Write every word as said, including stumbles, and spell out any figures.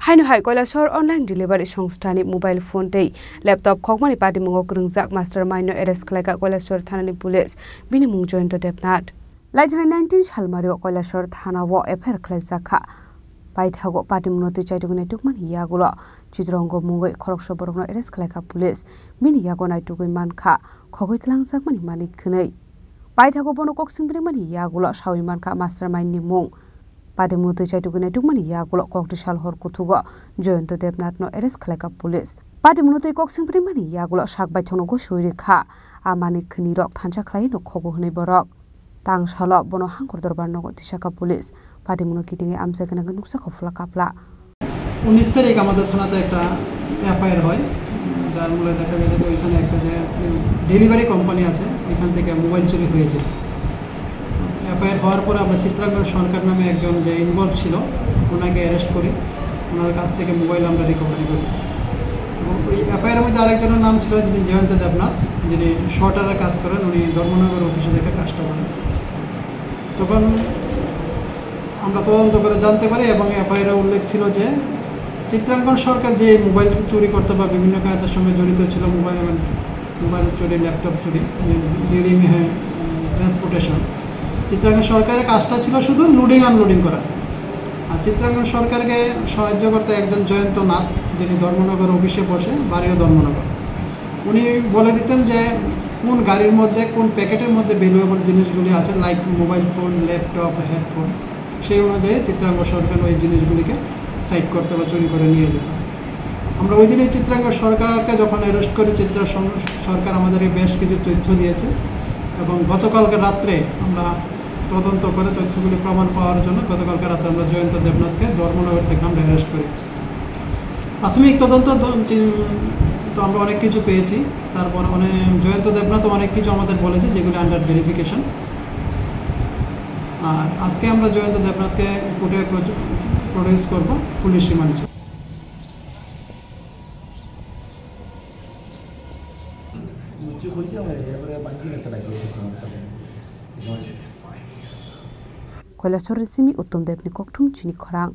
Haino hai Kailasor online delivery songstha ni mobile phone tei laptop khokmani patimungo kwrwngjak mastermind no arrest khlaikha Kailasor thana ni police, bini mung Jayanta Debnath. Laijani nineteen salmario Kailasor thana o F I R khlaijak kha. Paithago patimungno tei chaitugwi naitukmani yagulo Chitrango mungwi khoroksa borokno arrest khlaikha police, bini yago naitugwi mankha khogwi tlangjakmani manwi khwnwi. Paithago bono kok singprimani yagulo sawi mankha mastermind ni mung. Patimungno twi chaitugwi naitukmani yagulo kokti sal hor kuthugo Jayanta Debnath no arrest khlaikha police. Patimungno twi kok singprimani yagulo sak baithangno gosiwi rikha. A manwi khwnirok thansa khlaiwi no khogo hwnwi borok. Tang salo bono Hangkor Dorbar nogo tisakha police. Patimungno kitingwi amchai gwnangwi nukjakha phla kapla. উনিশ তারিখ আমাদের থানাতে একটা এফআইআর হয়, উম, যার মূলে দেখা গেছে যে ওইখানে একটা যে, উম, ডেলিভারি কোম্পানি আছে, ওইখান থেকে মোবাইল চুরি হয়েছে। এফআইআর হওয়ার পরে আমরা চিত্রাঙ্গন সরকার নামে একজন যে ইনভলভ ছিল, ওনাকে অ্যারেস্ট করি, ওনার কাছ থেকে মোবাইল আমরা রিকভারি করি। এবং ওই এফআইআর মধ্যে আরেকজনের নাম ছিল যিনি জয়ন্ত দেবনাথ, যিনি সর্টারে কাজ করেন, উনি ধর্মনগর অফিসে থেকে কাজটা করেন। তখন আমরা তদন্ত করে জানতে পারি এবং এফআইআর উল্লেখ ছিল যে চিত্রাঙ্গন সরকার যে মোবাইল চুরি করতে বা বিভিন্ন কাজের সঙ্গে জড়িত ছিল, মোবাইল, মোবাইল চুরি, ল্যাপটপ চুরি, ডিউরিং, হ্যাঁ, ট্রান্সপোর্টেশন। চিত্রাঙ্গন সরকারের কাজটা ছিল শুধু লোডিং আনলোডিং করা। আর চিত্রাঙ্গন সরকারকে সাহায্য করতে একজন জয়ন্ত নাথ, যিনি ধর্মনগর অফিসে বসে, বাড়িও ধর্মনগর। উনি বলে দিতেন যে কোন গাড়ির মধ্যে, কোন প্যাকেটের মধ্যে ভ্যালুয়েবল জিনিসগুলি আছে, like mobile phone, laptop, headphone. সেই অনুযায়ী চিত্রাঙ্গ সরকার ওই জিনিসগুলিকে সাইড করতে বা চুরি করে নিয়ে যেত। আমরা ওই দিনই চিত্রাঙ্গ সরকারকে যখন অ্যারেস্ট করি, চিত্রা সং-, সরকার আমাদেরকে বেশ কিছু তথ্য দিয়েছে এবং গতকালকে রাত্রে আমরা তদন্ত করে তথ্যগুলি প্রমাণ পাওয়ার জন্য গতকালকে রাত্রে আমরা জয়ন্ত দেবনাথকে ধর্মনগর থেকে আমরা অ্যারেস্ট করি। প্রাথমিক তদন্ত দ-, যে, তো আমরা অনেক কিছু পেয়েছি। তারপর অনেক, জয়ন্ত দেবনাথও অনেক কিছু আমাদের বলেছে, যেগুলি আন্ডার ভেরিফিকেশন। আর আজকে আমরা জয়ন্ত দেবনাথকে কোর্টে প্রচু-, প্রডিউস করব police remand. Kailasor ni simi Uttom Debni kokthum chini khorang.